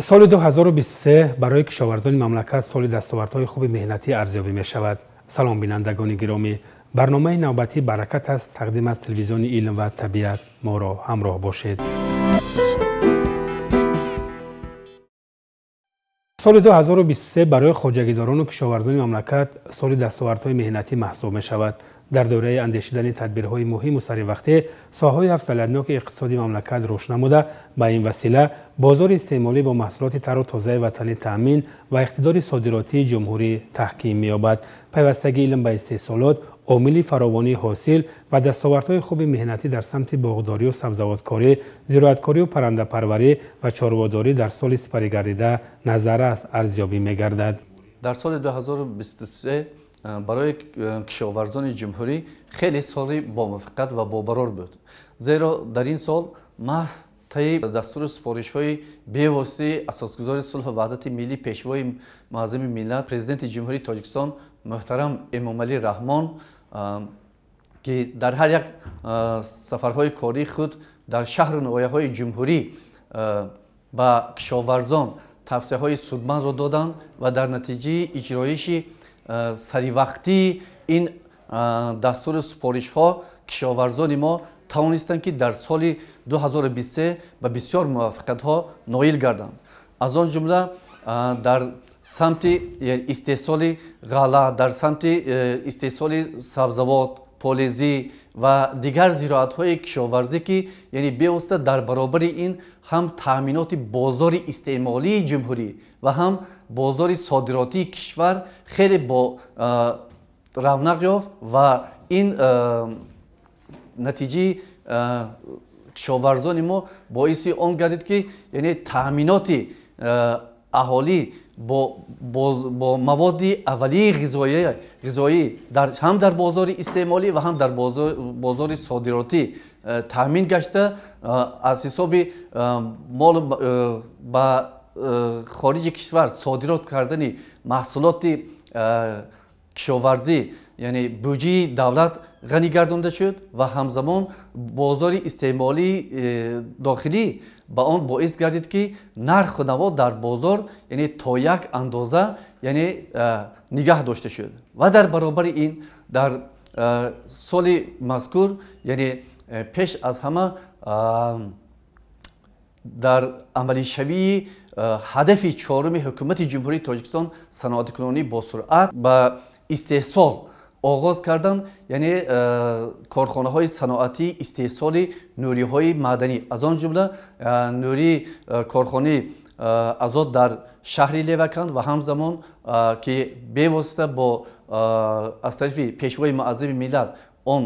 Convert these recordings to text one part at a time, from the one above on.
Соли 2023 барои кишоварзони мамлакат соли дастовардҳои хуби меҳнатӣ арзёбӣ мешавад. Салом, бинандагони гиромӣ. Барномаи навбатӣ «Баракат» аст, тақдим аз телевизиони «Илм ва табиат». Моро ҳамроҳ бошед. Соли 2023 барои хоҷагидорону кишоварзони мамлакат соли дастовардҳои меҳнатӣ маҳсуб мешавад. Дар доираи андешидани тадбирҳои муҳиму саривақтӣ соҳаҳои афзалиятноки иқтисоди мамлакат рушд намуда, ба ин васила бозори истеъмолӣ бо маҳсулоти тару тозаи ватанӣ таъмин ва иқтидори содиротии ҷумҳурӣ таҳким меёбад. Пайвастагии илм ба истеҳсолот омили фаровонии ҳосил ва дастовардҳои хуби меҳнатӣ дар самти боғдорию сабзавоткорӣ, зироаткорию паррандапарварӣ ва чорводорӣ дар соли сипаригардида назаррас арзёбӣ мегардад. Дар соли 2023 барои кишоварзони ҷумҳурӣ хеле соли бомуваффақият ва бобарор буд, зеро дар ин сол маҳз таи дастуру супоришҳои бевоситаи асосгузори сулҳу ваҳдати миллӣ, пешвои муаззами миллат, президенти Ҷумҳурии Тоҷикистон муҳтарам Эмомалӣ Раҳмон, ки дар ҳар як сафарҳои кории худ дар шаҳру ноҳияҳои ҷумҳурӣ ба кишоварзон тавсияҳои судмандро доданд ва дар натиҷаи иҷроиши саривақтии ин дастуру супоришҳо кишоварзони мо тавонистанд, ки дар соли 2023 ба бисёр муваффақиятҳо ноил гарданд. Аз он ҷумла дар самти истеҳсоли ғалла, дар самти истеҳсоли сабзавот, полезӣ ва дигар зироатҳои кишоварзӣ, ки яъне бевосита дар баробари ин ҳам таъминоти бозори истеъмолии ҷумҳурӣ ва ҳам бозори содиротии кишвар хеле бо равнақ ёфт ва ин натиҷаи кишоварзони мо боиси он гардид, ки яъне таъминоти аҳолӣ бо маводи аввалияи ғизоӣ ҳам дар бозори истеъмолӣ ва ҳам дар бозори содиротӣ таъмин гашта, аз ҳисоби мол ба хориҷи кишвар содирот кардани маҳсулоти кишоварзӣ, яъне буҷаи давлат ғанӣ гардонда шуд ва ҳамзамон бозори истеъмолии дохилӣ ба он боис гардид, ки нарху наво дар бозор яъне то як андоза яъне нигаҳ дошта шуд. Ва дар баробари ин дар соли мазкур, яъне пеш аз ҳама дар амалишавии ҳадафи чоруми ҳукумати Ҷумҳурии Тоҷикистон, саноаткунонӣ босуръат, ба истеҳсол оғоз карданд, яъне корхонаҳои саноатии истеҳсоли нуриҳои маъданӣ, аз он ҷумла нурии корхонаи Азот дар шаҳри Леваканд ва ҳамзамон ки бевосита бо аз тарафи пешвои муаззами миллат он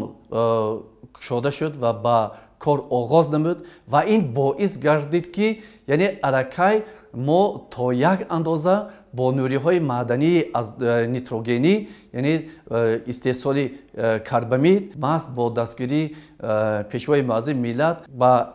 кушода шуд ва ба кор оғоз намуд ва ин боис гардид, ки яъне аллакай мо то як андоза бо нуриҳои маъдании аз нитрогенӣ, яъне истеҳсоли карбамид, маҳз бо дастгирии пешвои муаззами миллат ба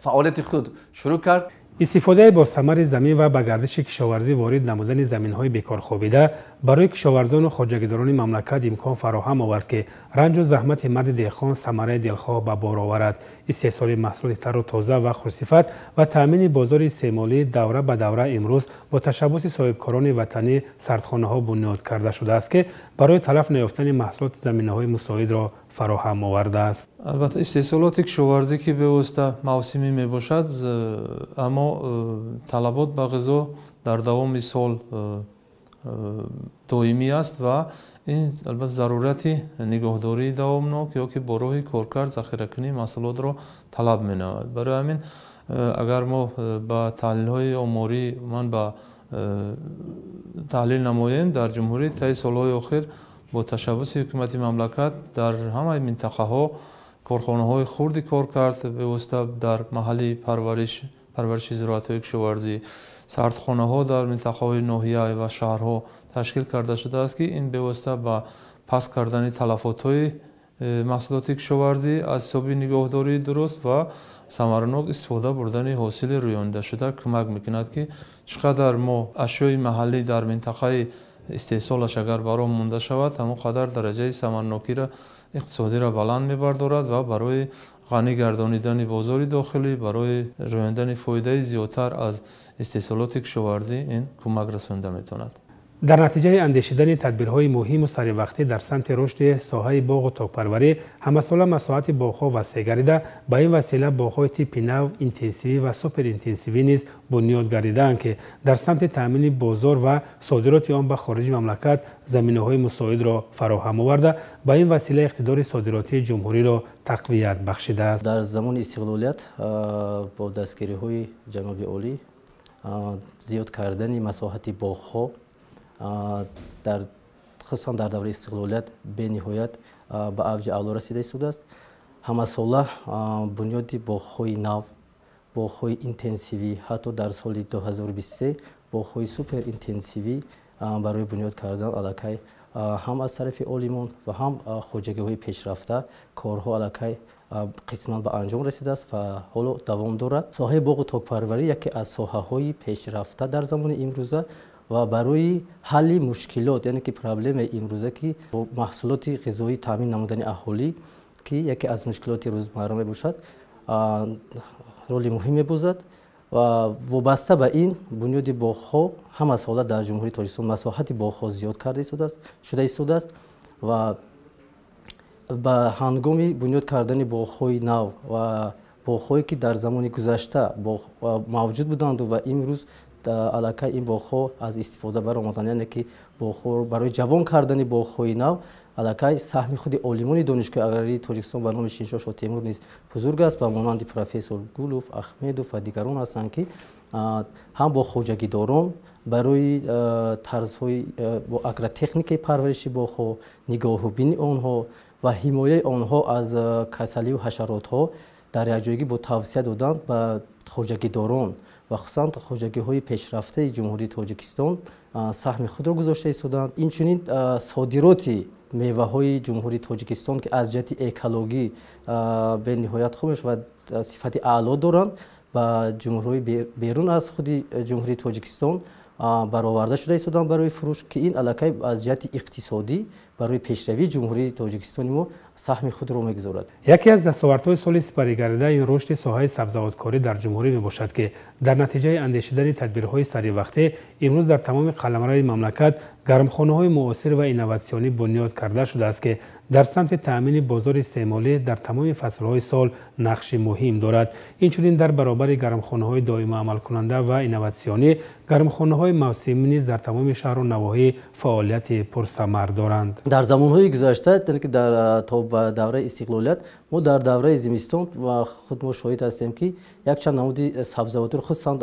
фаъолияти худ шурӯъ кард. Истифодаи босамари замин ва ба гардиши кишоварзӣ ворид намудани заминҳои бекорхобида барои кишоварзону хоҷагидорони мамлакат имкон фароҳам овард, ки ранҷу заҳмати марди деҳқон самараи дилхоҳ ба бор оварад. Истеҳсоли маҳсулоти тару тоза ва хушсифат ва таъмини бозори истеъмолӣ давра ба давра имрӯз бо ташаббуси соҳибкорони ватанӣ сардхонаҳо бунёд карда шудааст, ки барои талаф наёфтани маҳсулот заминаҳои мусоидро фароҳам овардааст. Албатта, истеҳсолоти кишоварзӣ, ки бевосита мавсимӣ мебошад, аммо талабот ба ғизо дар давоми сол доимӣ аст ва ин албатта зарурати нигоҳдории давомнок ё ки бо роҳи коркард захиракунии маҳсулотро талаб менамояд. Барои ҳамин агар мо ба таҳлилҳои оморӣ ман ба таҳлил намоем, дар ҷумҳурӣ таи солҳои охир бо ташаббуси ҳукумати мамлакат дар ҳамаи минтақаҳо корхонаҳои хурди коркард бевосита дар маҳалли парвариши зироатҳои кишоварзӣ, сардхонаҳо дар минтақаҳои ноҳия ва шаҳрҳо ташкил карда шудааст, ки ин бевосита ба паст кардани талафотҳои маҳсулоти кишоварзӣ аз ҳисоби нигоҳдории дуруст ва самаранок истифода бурдани ҳосили рӯёндашуда кӯмак мекунад, ки чӣ қадар мо ашёи маҳаллӣ дар минтақаи истеҳсолаш агар бар он монда шавад, ҳамон қадар дараҷаи самарнокиро иқтисодиро баланд мебардорад ва барои ғанӣ гардонидани бозори дохилӣ, барои рӯяндани фоидаи зиёдтар аз истеҳсолоти кишоварзӣ ин кӯмак расонида метавонад. Дар натиҷаи андешидани тадбирҳои муҳиму саривақтӣ дар самти рушди соҳаи боғу токпарварӣ ҳамасола масоҳати боғҳо васеъ гардида, ба ин васила боғҳои типи нав, интенсивӣ ва суперинтенсивӣ низ бунёд гардидаанд, ки дар самти таъмини бозор ва содироти он ба хориҷи мамлакат заминаҳои мусоидро фароҳам оварда, ба ин васила иқтидори содиротии ҷумҳуриро тақвият бахшидааст. Дар замони истиқлолият бо дастгириҳои ҷаноби олӣ зиёд кардани масоҳати боғҳо хусусан дар давраи истиқлолият бениҳоят ба авҷи аъло расида истодааст. Ҳамасола бунёди боғҳои нав, боғҳои интенсивӣ, ҳатто дар соли 2023 боғҳои суперинтенсивӣ барои бунёд кардан аллакай ҳам аз тарафи олимон ва ҳам хоҷагиҳои пешрафта корҳо аллакай қисман ба анҷом расидааст ва ҳоло давом дорад. Соҳаи боғу токпарварӣ яке аз соҳаҳои пешрафта дар замони имрӯза ва барои ҳалли мушкилот, яъне ки проблемаи имрӯза, ки бо маҳсулоти ғизоӣ таъмин намудани аҳолӣ, ки яке аз мушкилоти рӯзмарра мебошад, роли муҳим мебозад ва вобаста ба ин бунёди боғҳо ҳамасола дар Ҷумҳурии Тоҷикистон масоҳати боғҳо зиёд карда шуда истодааст ва ба ҳангоми бунёд кардани боғҳои нав ва боғҳое ки дар замони гузашта мавҷуд буданду ва имрӯз аллакай ин боғҳо аз истифода баромаданд, яъне ки боғҳо барои ҷавон кардани боғҳои нав аллакай саҳми худи олимони Донишгоҳи аграрии Тоҷикистон ба номи Шириншоҳ Шоҳтемур низ бузург аст, ба монанди профессор Гулов, Ахмедов ва дигарон ҳастанд, ки ҳам бо хоҷагидорон барои тарзҳои бо агротехникаи парвариши боғҳо, нигоҳубини онҳо ва ҳимояи онҳо аз касалию ҳашаротҳо дар якҷоягӣ бо тавсия додан ба хоҷагидорон ва хусусан хоҷагиҳои пешрафтаи Ҷумҳурии Тоҷикистон саҳми худро гузошта истоданд. Инчунин содироти меваҳои Ҷумҳурии Тоҷикистон, ки аз ҷиҳати экологӣ бениҳоят хуб ва сифати аъло доранд, ба ҷумҳуриҳои берун аз худи Ҷумҳурии Тоҷикистон бароварда шуда истоданд барои фурӯш, ки ин аллакай аз ҷиҳати иқтисодӣ барои пешравии Ҷумҳурии Тоҷикистони мо саҳми худро мегузорад. Яке аз дастовардҳои соли сипаригардида ин рушди соҳаи сабзавоткорӣ дар ҷумҳурӣ мебошад, ки дар натиҷаи андешидани тадбирҳои саривақтӣ имрӯз дар тамоми қаламрави мамлакат гармхонаҳои муосир ва инноватсионӣ бунёд карда шудааст, ки дар самти таъмини бозори истеъмолӣ дар тамоми фаслҳои сол нақши муҳим дорад. Инчунин дар баробари гармхонаҳои доимо амалкунанда ва инноватсионӣ гармхонаҳои мавсимӣ низ дар тамоми шаҳру навоҳӣ фаъолияти пурсамар доранд. Дар замонҳои гузашта, ки дар то ба давраи истиқлолият, мо дар давраи зимистон худ мо шоҳид ҳастем, ки якчанд намуди сабзавотро, хусусан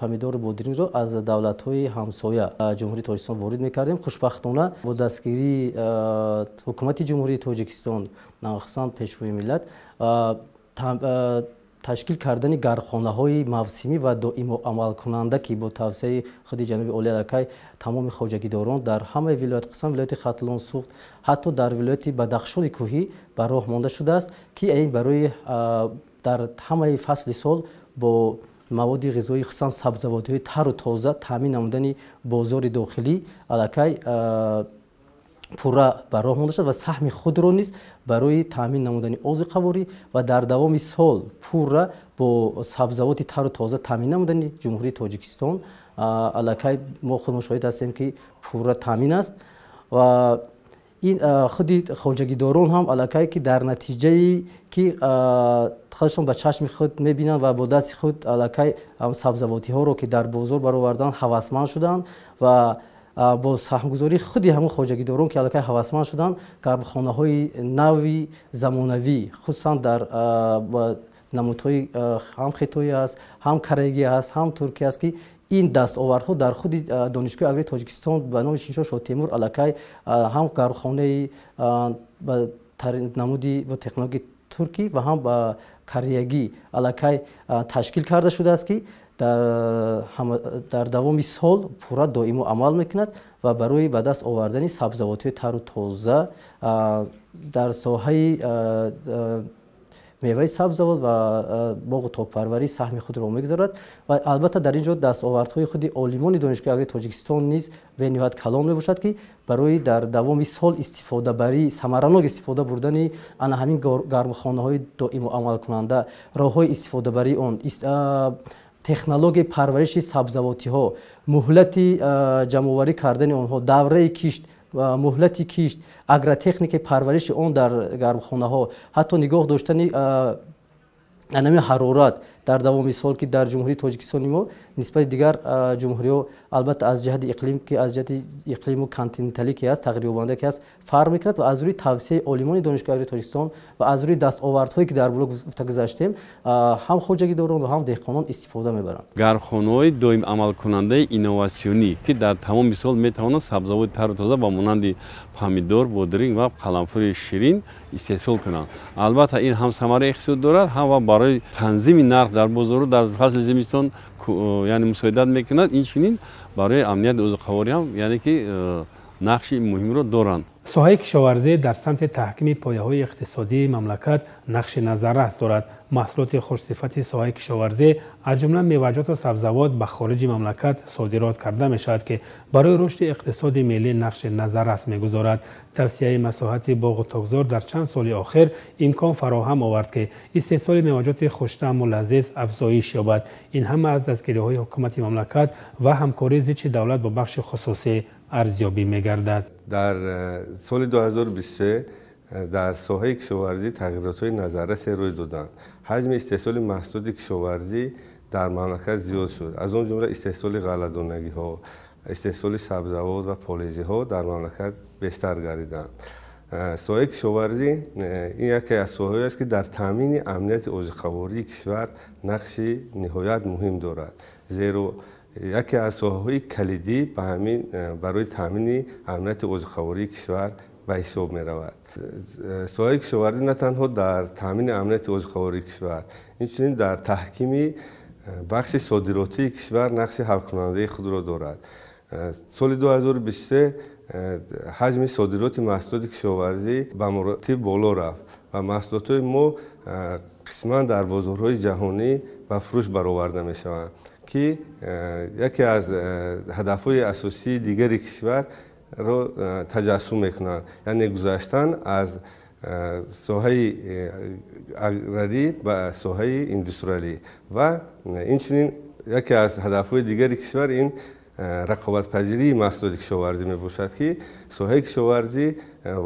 помидору бодирингро аз давлатҳои ҳамсоя Ҷумҳурии Тоҷикистон ворид мекардем. Хушбахтона бо дастгирии ҳукумати Ҷумҳурии Тоҷикистон, хусусан Пешвои миллат, ташкил кардани гармхонаҳои мавсимӣ ва доимо амалкунанда, ки бо тавсияи худи ҷаноби олӣ аллакай тамоми хоҷагидорон дар ҳамаи вилоят, хусусан вилояти Хатлон, Суғд, ҳатто дар вилояти Бадахшони кӯҳӣ ба роҳ монда шудааст, ки ин барои дар ҳамаи фасли сол бо маводи ғизоӣ, хусусан сабзавотҳои тару тоза таъмин намудани бозори дохилӣ аллакай пурра ба роҳ монда шуд ва саҳми худро низ барои таъмин намудани озуқаворӣ ва дар давоми сол пурра бо сабзавоти тару тоза таъмин намудани Ҷумҳурии Тоҷикистон аллакай мо худ мушоҳид ҳастем, ки пурра таъмин аст ва ин худи хоҷагидорон ҳам аллакай ки дар натиҷаи ки худашон ба чашми худ мебинанд ва бо дасти худ аллакай сабзавотиҳоро ки дар бозор бароварданд ҳавасманд шуданд ва бо саҳмгузории худи ҳамон хоҷагидорон, ки аллакай ҳавасманд шуданд, гармхонаҳои нави замонавӣ, хусусан дар намудҳои ҳам хитоӣ аст, ҳам кореягӣ аст, ҳам туркӣ аст, ки ин дастовардҳо дар худи Донишгоҳи аграрии Тоҷикистон ба номи Шириншоҳ Шоҳтемур аллакай ҳам гармхонаи намуди бо технологияи туркӣ ва ҳам ба кореягӣ аллакай ташкил карда шудааст, ки дар давоми сол пурра доимо амал мекунад ва барои ба даст овардани сабзавотҳои тару тоза дар соҳаи меваи сабзавот ва боғу токпарварӣ саҳми худро мегузорад. Ва албатта дар ин ҷо дастовардҳои худи олимони Донишгоҳи аграрии Тоҷикистон низ бениҳоят калон мебошад, ки барои дар давоми сол истифодабарӣ, самаранок истифода бурдани ана ҳамин гармхонаҳои доиму амалкунанда, роҳҳои истифодабарии он, технологияи парвариши сабзавотиҳо, муҳлати ҷамъоварӣ кардани онҳо, давраи кишт, муҳлати кишт, агротехникаи парвариши он дар гармхонаҳо, ҳатто нигоҳ доштани анами ҳарорат дар давоми сол, ки дар Ҷумҳурии Тоҷикистони мо нисбати дигар ҷумҳуриҳо албатта аз ҷиҳати иқлим, ки аз ҷиҳати иқлиму континенталӣ ки аст, тағйирёбанда ки аст, фарқ мекунад. Ва аз рӯи тавсияи олимони Донишгоҳи аграрии Тоҷикистон ва аз рӯи дастовардҳое ки дар боло гуфта гузаштем, ҳам хоҷагидорон ва ҳам деҳқонон истифода мебаранд. Гармхонаҳои доим амалкунандаи инноватсионӣ, ки дар тамоми сол метавонанд сабзавоти тару тоза ба монанди помидор, бодринг ва қаламфури ширин истеҳсол кунанд. Албатта ин ҳам самараи иқтисодӣ дорад, ҳам ва барои танзими нарх дар бозору дар фасли зимистон яъне мусоидат мекунад. Инчунин барои амнияти озуқаворӣ ҳам яъне ки нақши муҳимро доранд. Соҳаи кишоварзӣ дар самти таҳкими пояҳои иқтисодии мамлакат нақши назаррас дорад. Маҳсулоти хушсифати соҳаи кишоварзӣ, аз ҷумла меваҷоту сабзавот, ба хориҷи мамлакат содирот карда мешавад, ки барои рушди иқтисоди миллӣ нақши назаррас мегузорад. Тавсияи масоҳати боғу токзор дар чанд соли охир имкон фароҳам овард, ки истеҳсоли меваҷоти хуштаъму лазиз афзоиш ёбад. Ин ҳама аз дастгириҳои ҳукумати мамлакат ва ҳамкории зичи давлат бо бахши хусусӣ арзёбӣ мегардад. Дар соли 2023 дар соҳаи кишоварзӣ тағйиротҳои назаррасе рӯй доданд. Ҳаҷми истеҳсоли маҳсулоти кишоварзӣ дар мамлакат зиёд шуд. Аз он ҷумла истеҳсоли ғалладонагиҳо, истеҳсоли сабзавот ва полезиҳо дар мамлакат бештар гардиданд. Соҳаи кишоварзӣ ин яке аз соҳаҳое аст, ки дар таъмини амнияти озуқавории кишвар нақши ниҳоят муҳим дорад, зеро яке аз соҳаҳои калидӣ ба ҳамин барои таъмини амнияти озуқавории кишвар ба ҳисоб меравад. Соҳаи кишоварзӣ на танҳо дар таъмини амнияти озуқавории кишвар, инчунин дар таҳкими бахши содиротии кишвар нақши ҳалкунандаи худро дорад. Соли 2023 ҳаҷми содироти маҳсулоти кишоварзӣ ба маротиб боло рафт ва маҳсулотҳои мо қисман дар бозорҳои ҷаҳонӣ ба фурӯш бароварда мешаванд, ки яке аз ҳадафҳои асосии дигари кишварро таҷассум мекунанд, яъне гузаштан аз соҳаи аграрӣ ба соҳаи индустриалӣ. Ва инчунин яке аз ҳадафҳои дигари кишвар ин рақобатпазирии маҳсулоти кишоварзӣ мебошад, ки соҳаи кишоварзӣ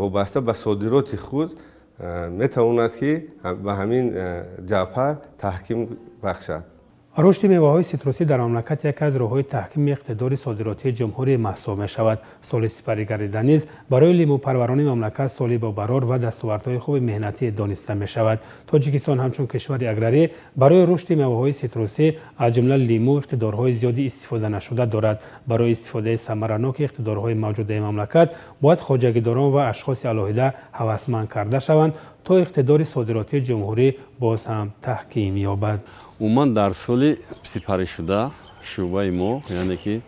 вобаста ба содироти худ метавонад, ки ба ҳамин ҷабҳа таҳким бахшад. Рушди меваҳои ситрусӣ дар мамлакат яке аз роҳҳои таҳкими иқтидори содиротии ҷумҳурӣ маҳсуб мешавад. Соли сипарӣ гардида низ барои лимӯпарварони мамлакат соли бобарор ва дастовардҳои хуби меҳнатӣ дониста мешавад. Тоҷикистон ҳамчун кишвари аграрӣ барои рушди меваҳои ситрусӣ, аз ҷумла лимӯ, иқтидорҳои зиёди истифода нашуда дорад. Барои истифодаи самараноки иқтидорҳои мавҷудаи мамлакат бояд хоҷагидорон ва ашхоси алоҳида ҳавасманд карда шаванд, то иқтидори содиротии ҷумҳурӣ боз ҳам таҳким ёбад. Умуман дар соли сипаришуда шӯъбаи мо, яъне ки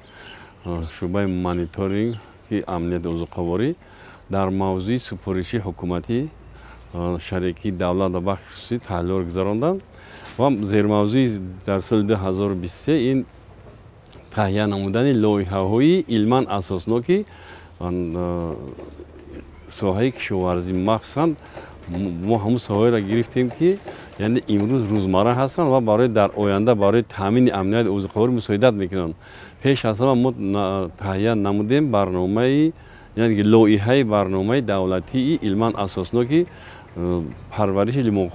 шӯъбаи мониторинги амнияти озуқаворӣ, дар мавзӯи супориши ҳукуматӣ шарикии давлат ва бахши хусусӣ таҳлилҳоро гузаронданд ва зермавзӯи дар соли 2023 ин таҳия намудани лоиҳаҳои илман асосноки соҳаи кишоварзӣ, махсусан мо ҳамун соҳаҳоеро гирифтем, ки яъне имрӯз рӯзмарра ҳастанд ва барои дар оянда барои таъмини амнияти озуқаворӣ мусоидат мекунанд. Пеш аз ҳама мо таҳия намудем барномаи, яъне лоиҳаи барномаи давлатии илман асосноки парвариши лимон,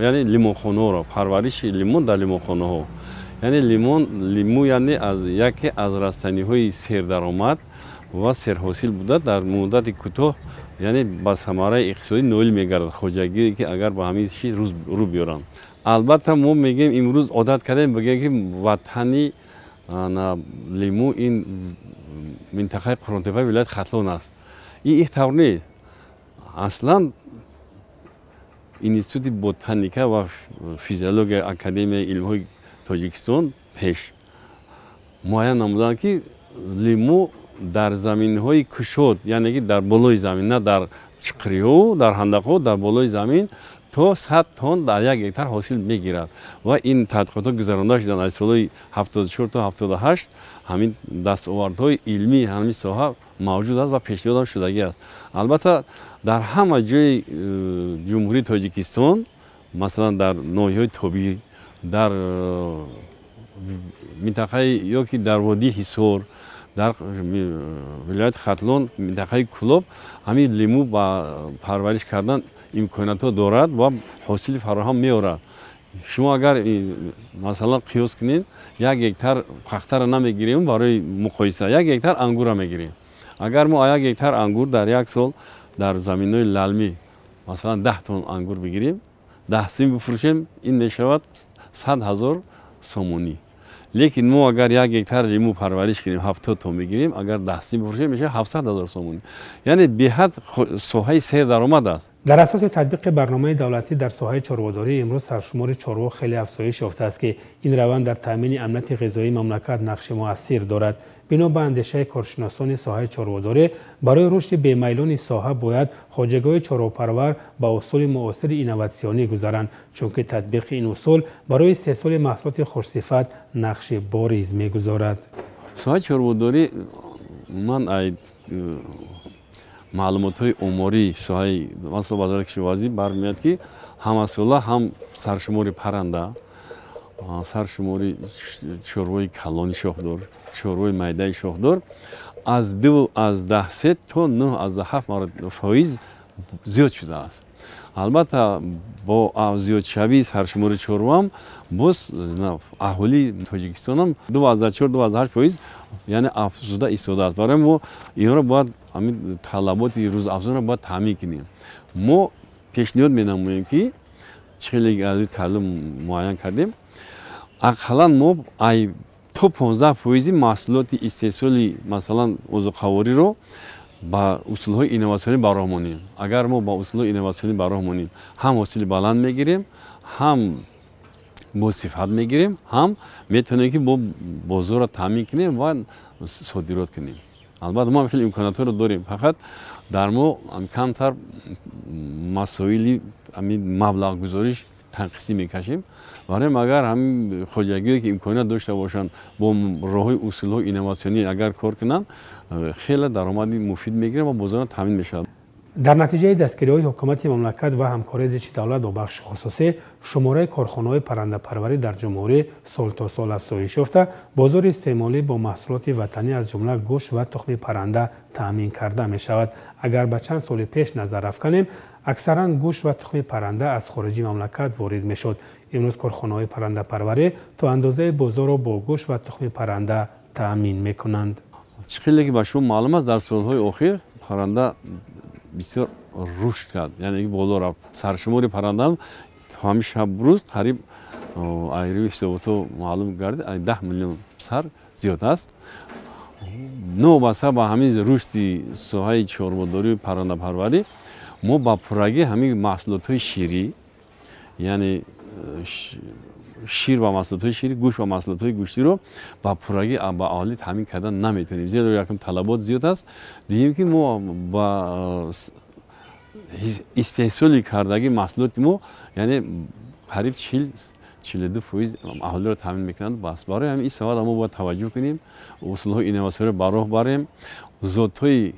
яъне лимонхонаҳоро, парвариши лимон дар лимонхонаҳо. Яъне лимон, лимӯ яъне аз яке аз растаниҳои сердаромад ва серҳосил буда, дар муддати кӯтоҳ яъне ба самараи иқтисодӣ ноил мегардад хоҷагие, ки агар ба ҳамин чиз рӯ биёранд. Албатта мо мегӯем, имрӯз одат кардем бигӯем, ки ватани лимӯ ин минтақаи Қурғонтеппаи вилояти Хатлон аст. Ин тавр нест. Аслан Институти ботаника ва физиологияи Академияи илмҳои Тоҷикистон пеш муайян намуданд, ки лимӯ дар заминҳои кушод, яъне ки дар болои замин, на дар чиқриҳо, дар ҳандақҳо, дар болои замин то 100 тонн дар як гектар ҳосил мегирад. Ва ин тадқиқотҳо гузаронда шуданд аз солҳои 74 то 78. Ҳамин дастовардҳои илмии ҳамин соҳа мавҷуд аст ва пешниҳодам шудагӣ аст. Албатта, дар ҳама ҷои Ҷумҳурии Тоҷикистон, масалан, дар ноҳияҳои тобеъ, дар минтақаи ё ки дар водии Ҳисор, дар вилояти Хатлон, минтақаи Кӯлоб, ҳамин лимӯ ба парвариш кардан имкониятҳо дорад ва ҳосили фароҳам меорад. Шумо агар, масалан, қиёс кунед, як гектар пахтаро намегирем, барои муқоиса як гектар ангурро мегирем. Агар мо як гектар ангур дар як сол дар заминҳои лалмӣ, масалан, 10 тонн ангур бигирем, 10 сим бифурӯшем, ин мешавад 100 ҳазор сомонӣ. Лекин мо агар як гектар лимӯ парвариш кунем, 70 тонн бигирем, агар 10 сим бифурӯшем, мешавад 700 ҳазор сомонӣ. Яъне беҳад соҳаи сердаромад аст. Дар асоси татбиқи барномаи давлатӣ дар соҳаи чорводорӣ, имрӯз саршумори чорво хеле афзоиш ёфтааст, ки ин раванд дар таъмини амнияти ғизоии мамлакат нақши муассир дорад. Бино ба андешаи коршиносони соҳаи чорводорӣ, барои рушди бемайлони соҳа бояд хоҷагиҳои чорвопарвар ба усули муосири инноватсионӣ гузаранд, чунки татбиқи ин усул барои истеҳсоли маҳсулоти хушсифат нақши бориз мегузорад. Соҳаи чорводорӣ, ман маълумотҳои омории соҳаи, масалан, Вазорати кишоварзӣ бармеояд, ки ҳамасола ҳам саршумори парранда, саршумори чорвои калони шохдор, чорвои майдаи шохдор аз 2,3 то 9,7% зиёд шудааст. Албатта, бо зиёдшавии саршумори чорвоам боз аҳолии Тоҷикистонам 2,4, 2,8%, яъне афзуда истодааст. Барои мо инҳоро бояд, ҳамин талаботи рӯзафзунро бояд таъмин кунем. Мо пешниҳод менамоем, ки хеле аз таълим муайян кардем, ақаллан мо то 15% маҳсулоти истеҳсоли, масалан, озуқавориро ба усулҳои инноватсионӣ ба роҳ монем. Агар мо ба усулҳои инноватсионӣ ба роҳ монем, ҳам ҳосили баланд мегирем, ҳам бо сифат мегирем, ҳам метавонем, ки бо бозорро таъмин кунем ва содирот кунем. Албатта, мо хеле имкониятҳоро дорем, фақат дар мо камтар масоили ҳамин маблағгузориш танқисӣ мекашем. Барои агар ҳамин хоҷагие, ки имконият дошта бошанд, бо роҳҳои усулҳои инноватсионӣ агар кор кунанд, хеле даромади муфид мегиранд ва бозорро таъмин мешавад. Дар натиҷаи дастгириҳои ҳукумати мамлакат ва ҳамкории зичи давлат бо бахши хусусӣ, шумораи корхонаҳои паррандапарварӣ дар ҷумҳурӣ сол то сол афзоиш ёфта, бозори истеъмолӣ бо маҳсулоти ватанӣ, аз ҷумла гӯшт ва тухми парранда, таъмин карда мешавад. Агар ба чанд соли пеш назар афканем, аксаран гӯшт ва тухми парранда аз хориҷи мамлакат ворид мешуд. Имрӯз корхонаҳои паррандапарварӣ то андозаи бозорро бо гӯшт ва тухми парранда таъмин мекунанд. Чӣ хеле ки ба шумо маълум аст, дар солҳои охир парранда бисёр рушд кард, яъне боло рафт. Саршумори паррандаам ҳамин шаб рӯз қариб, айрӯи ҳисоботҳо маълум гардид, 10 миллион сар зиёд аст. Новобаста ба ҳамин рушди соҳаи чорводорию паррандапарварӣ, мо ба пуррагӣ ҳамин маҳсулотҳои ширӣ, яъне шир ва маҳсулотҳои ширӣ, гӯшт ва маҳсулотҳои гӯштиро ба пуррагӣ ба аҳолӣ таъмин кардан наметавонем, зеро якум, талабот зиёд аст, дуюм, ки мо ба истеҳсоли кардагии маҳсулоти мо, яъне қариб 40, 42% аҳолиро таъмин мекунанд, бас. Барои ҳамин ин соҳа мо бояд таваҷҷӯҳ кунем, усулҳои инноватсиониро ба роҳ барем, зотҳои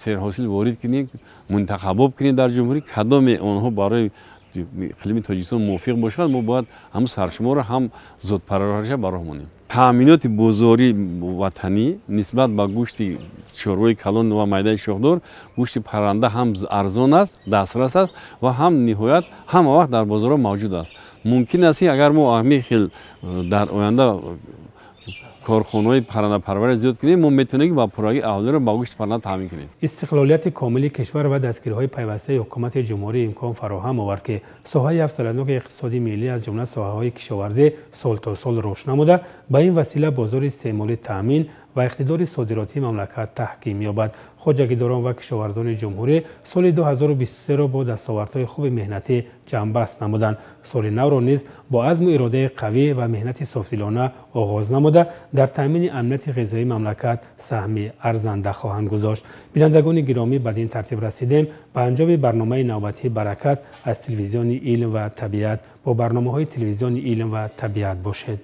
серҳосил ворид кунем, мунтахабоб кунем дар ҷумҳурӣ, кадоме онҳо барои иқлими Тоҷикистон мувофиқ бошад, мо бояд ҳам саршуморро, ҳам зотпарвариша ба роҳ монем. Таъминоти бозории ватанӣ нисбат ба гӯшти чорвои калон ва майдаи шохдор, гӯшти парранда ҳам арзон аст, дастрас аст ва ҳам ниҳоят ҳама вақт дар бозорҳо мавҷуд аст. Мумкин аст, ки агар мо ҳамин хел дар оянда корхонаҳои паррандапарварӣ зиёд кунем, мо метавонем, ки ба пуррагӣ аҳолиро ба гӯшти парранда таъмин кунем. Истиқлолияти комили кишвар ва дастгириҳои пайвастаи ҳукумати ҷумҳурӣ имкон фароҳам овард, ки соҳаи афзалиятноки иқтисоди миллӣ, аз ҷумла соҳаҳои кишоварзӣ, сол то сол рушд намуда, ба ин васила бозори истеъмолӣ таъмин ва иқтидори содиротии мамлакат таҳким ёбад. Хоҷагидорон ва кишоварзони ҷумҳурӣ соли 2023-ро бо дастовардҳои хуби меҳнатӣ ҷамъбаст намуданд. Соли навро низ бо азму иродаи қавӣ ва меҳнати софдилона оғоз намуда, Дар таъмини амнияти ғизоии мамлакат саҳми арзанда хоҳанд гузошт. Бинандагони гиромӣ, бадин тартиб расидем ба анҷоми барномаи навбатии «Баракат» аз телевизиони «Илм ва табиат». Бо барномаҳои телевизиони «Илм ва табиат» бошед.